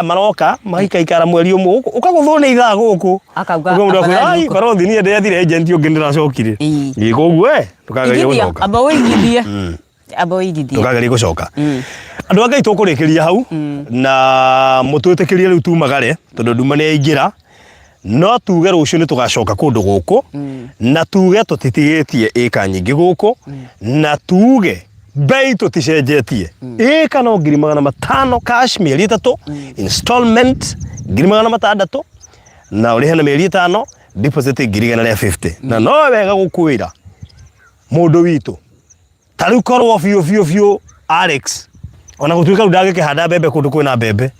maroka magaikaikara mweri ũmwe ũkagũthwo nĩ ithaa gũkũ. Akauga, Ũkamwĩra afadhali ai huko. barothi niĩ ndethire agent ũngĩ ndĩracokire. Ĩ. Ĩ koguo eh ndũkagerie Igithia, gũcoka. amba ũigithie. Amba ũigithie. Ndũkagerie gũcoka. Andũ a Ngai tũkũrĩkĩria hau na mũtwĩtĩkĩrie rĩu tumagare tondũ nduma nĩ yaingĩra no tuge rũciũ nĩ tũgacoka kũndũ gũkũ na tuge tũtitigĩtie ĩka nyingĩ gũkũ na tuge bei tũticenjetie ĩka no 500,000 cash mĩeri 3 installment 600,000 na ũrĩhe na mĩeri 5 deposit 150,000 na no wega gũkwĩra mũndũ witũ ta rĩu korwo biũ biũ biũ Alex ona gũtuĩka rĩu ndangĩkĩhanda mbembe kũndũ kwĩna mbembe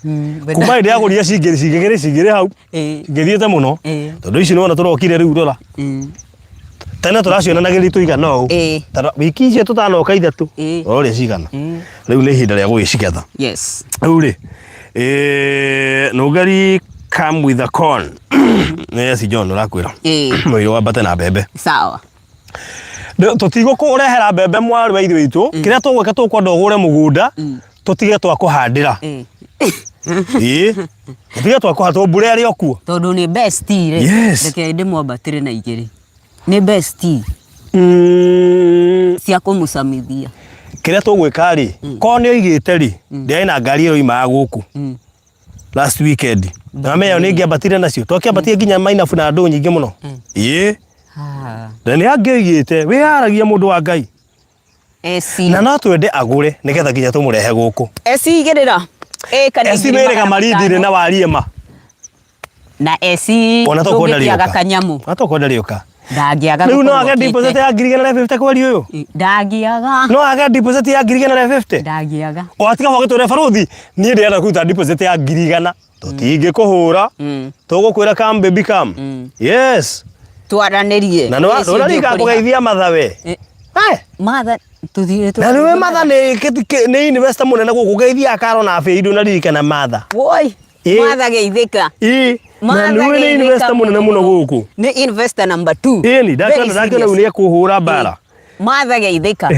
kuma hĩndĩ yagũrire cingĩrĩ cingĩrĩ cingĩrĩ hau cingĩthiĩte mũno tondũ ici nĩwona tũrokire rĩu rora tene tũracionanagĩria tũigana ũũ Ta wiki icio tũtanoka ithatũ rora ũrĩa cigana rĩu nĩ ihinda rĩa gũgĩcigetha Yes. rĩu rĩ nũngari come with a corn nĩ Esi John ũrakwĩra mũirũ wambate na mbembe Sawa. Tũtigũkũrehera mbembe mwarĩ wa ithe witũ kĩrĩa tũgwĩka tũkwenda ũgũre mũgũnda tũtige twa kũhandĩra ĩĩ tũtige twa kũhanda tondũ mbura ĩrĩ o kuo Tondũ nĩ best rĩ. Yes. Reke ndĩmwambatĩre na igĩrĩ. Nĩ best cia kũmũcamithia. Kĩrĩa tũgwĩka rĩ korwo nĩ oigĩte rĩ ndĩarĩ na ngari ĩyo imaga gũkũ last weekend na menya nĩ ngĩambatire nacio twakĩambatire nginya mainabu na andũ nyingĩ mũno ĩĩ na nĩ angĩoigĩte wĩyaragia mũndũ wa Ngai Esi. na no twende agũre nĩgetha nginya tũmũrehe gũkũ Esi igĩrĩra. Ĩka nĩ eci ngiri wĩrĩga magana marindire matano. na wariema Na esi Ona tokwenda ndũngĩkĩaga rĩũka. kanyamũ. na tokwenda rĩũka Ndangĩaga rĩu no gũkorwo age okĩte. deposit ya 150,000 kweri ũyũ Ndangĩaga. no age deposit ya 150,000 Ndangĩaga. watiga gwagĩtwĩre baruthi niĩ ndĩrenda kũruta deposit ya 100,000 tũtingĩkũhũra tũgũkwĩra come baby come yes Twaranĩrie. na nĩwarika kũgeithia matha we Eh, Matha tũthiĩ na nĩwe matha nĩ investor mũnene gũkũ geithia karo na bĩi ndũnaririkana matha Woi. Ĩ. Matha geithĩka. ĩ na Martha nĩwe nĩ geithĩka investor mũnene mũno gũkũ Nĩ investor number 2. ĩni ndakiona ndakiona rĩu nĩ ekũhũra mbara Martha geithĩka.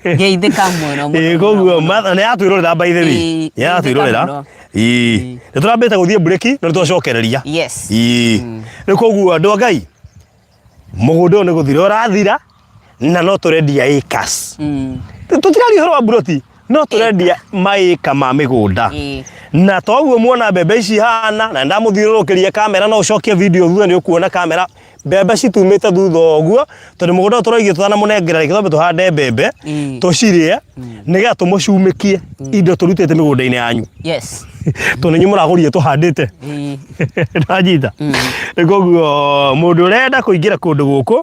Geithĩka mũno mũno. Ĩ koguo Martha nĩ atwĩrorera by the way Ĩ, nĩ atwĩrorera geithĩka mũno. ĩ nĩ tũrambĩte gũthiĩ break no nĩ twacokereria Yes. ĩ rĩu koguo andũ a Ngai mũgũnda ũyũ nĩ gũthira ũrathira na no tũrendia acres tũtiraria ũhoro wa mburoti no tũrendia maĩka ma mĩgũnda Ĩ. na toguo muona mbembe ici hana na ndamũthiũrũrũkĩria kamera no ũcokie video thutha nĩ ũkuona kamera mbembe citumĩte thutha ũguo tondũ mũgũnda ũyũ tũroigire tũtanamũnengera reke twambe tũhande mbembe Ĩ. tũcirĩe nĩgetha tũmũcumĩkie indo tũrutĩte mĩgũnda-inĩ yanyu Yes. tondũ nĩ inyuĩ mũragũrire tũhandĩte Ĩ. ndanyita koguo mũndũ ũrenda kũingĩra kũndũ gũkũ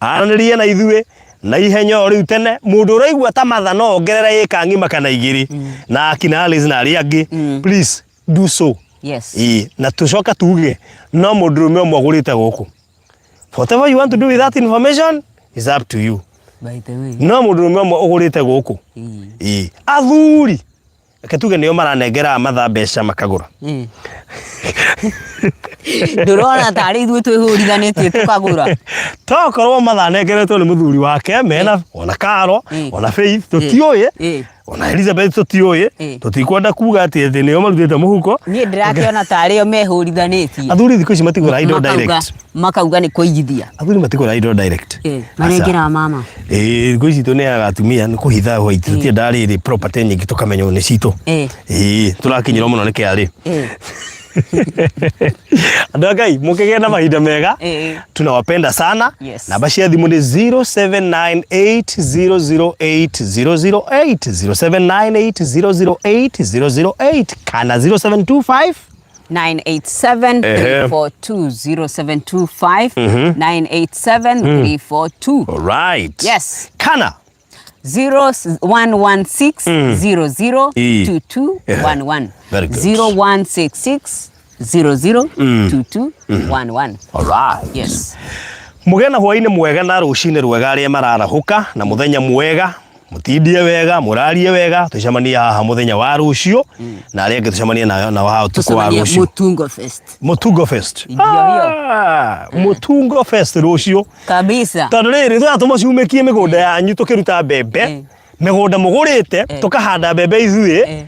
aranĩrie na ithuĩ na ihenya o rĩu tene mũndũ ũraigua ta matha no ongerere ĩka ng'ima kana igĩrĩ na akina Alice na arĩa angĩ please do so Yes. Ĩĩ, na tũcoka tuge no mũndũrũme ũmwe ũgũrĩte gũkũ whatever you want to do with that information is up to you By the way. no mũndũrũme ũmwe ũgũrĩte gũkũ Ĩ. Ĩĩ, athuri reke tuge nĩo maranengera matha mbeca makagũra Ĩ. Ndũrona tarĩ ithuĩ twĩhũrithanĩtie tũkagũra. tokorwo matha anengeretwo nĩ mũthuri wake mena ona Karo ona Faith tũtiũĩ Ĩ. ona Elizabeth tũtiũĩ Ĩ. tũtikwenda kuga atĩ atĩ nĩo marutĩte mũhuko Niĩ ndĩrakĩona tarĩ o mehũrithanĩtie. athuri thikũ ici matigũra indo Makauga direct makauga nĩ kũigithia. athuri matigũra indo direct Ĩ, Manengeraga mama. Ĩĩ thikũ ici tũneaga atumia nĩ kũhitha white tũtiendaga rĩrĩ property nyingĩ tũkamenya nĩ citũ Ĩ. ĩĩ tũrakinyĩrwo mũno nĩ kĩarĩ Ĩ. Andũ a Ngai, mũkĩgĩe na mahinda mega. Tunawapenda sana. Yes. Namba cia thimũ nĩ 0798008008, 0798008008 kana 0725 987 342 0725 987 342. Alright. Yes. Kana 0116 00 2211. Very good. 0166 00 2211. Alright. Yes. Mũgĩe na hwainĩ mwega na rũcinĩ rwega arĩa mararahũka, na mũthenya mwega, mũtindie wega, mũrarie wega, tũcemanie haha mũthenya wa rũciũ, na arĩa angĩ tũcemanie nao haha ũtukũ wa Tucemanie rũciũ. Mutungo Fest. Mutungo Fest. Ndio hiyo. Ah, Mutungo Fest rũciũ. Kabisa. Tondũ rĩrĩ, tũratũmũciumĩkie mĩgũnda yanyu tũkĩruta mbembe, mĩgũnda mũgũrĩte, tũkahanda mbembe ithuĩ,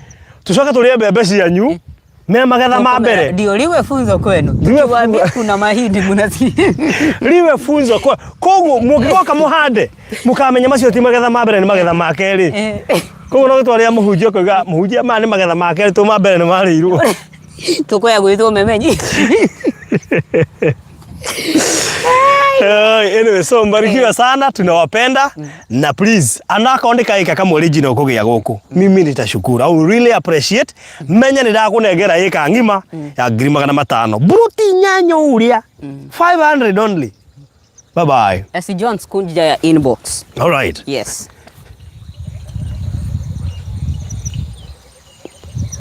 tũcoke tũrĩe mbembe cianyu me magetha ma mbere. Ndio liwe funzo kwenu. Liwe Tukiwaambia kuna mahindi mnasikia. Liwe funzo kwa koguo mũngĩgoka mũhande mũkamenya macio ti magetha ma mbere, nĩ magetha ma kerĩ. Koguo no gĩtwarĩra mũhunjia ũkoiga, mũhunjia, maya nĩ magetha ma kerĩ, tũ ma mbere nĩ marĩirwo. Tukoya gwithwo memenyi. Anyway, so mbarikiwe sana, tunawapenda, na please anakorwo nĩ kaĩka kamwe original kũgĩa gũkũ, mimi nitashukuru, I will really appreciate. Menya nĩ ndakũnengera ĩka ng'ima ya 500,000, buruti inyanya ũrĩa, 500 only. Bye bye. SC Jones kunja ya inbox. All right. Yes.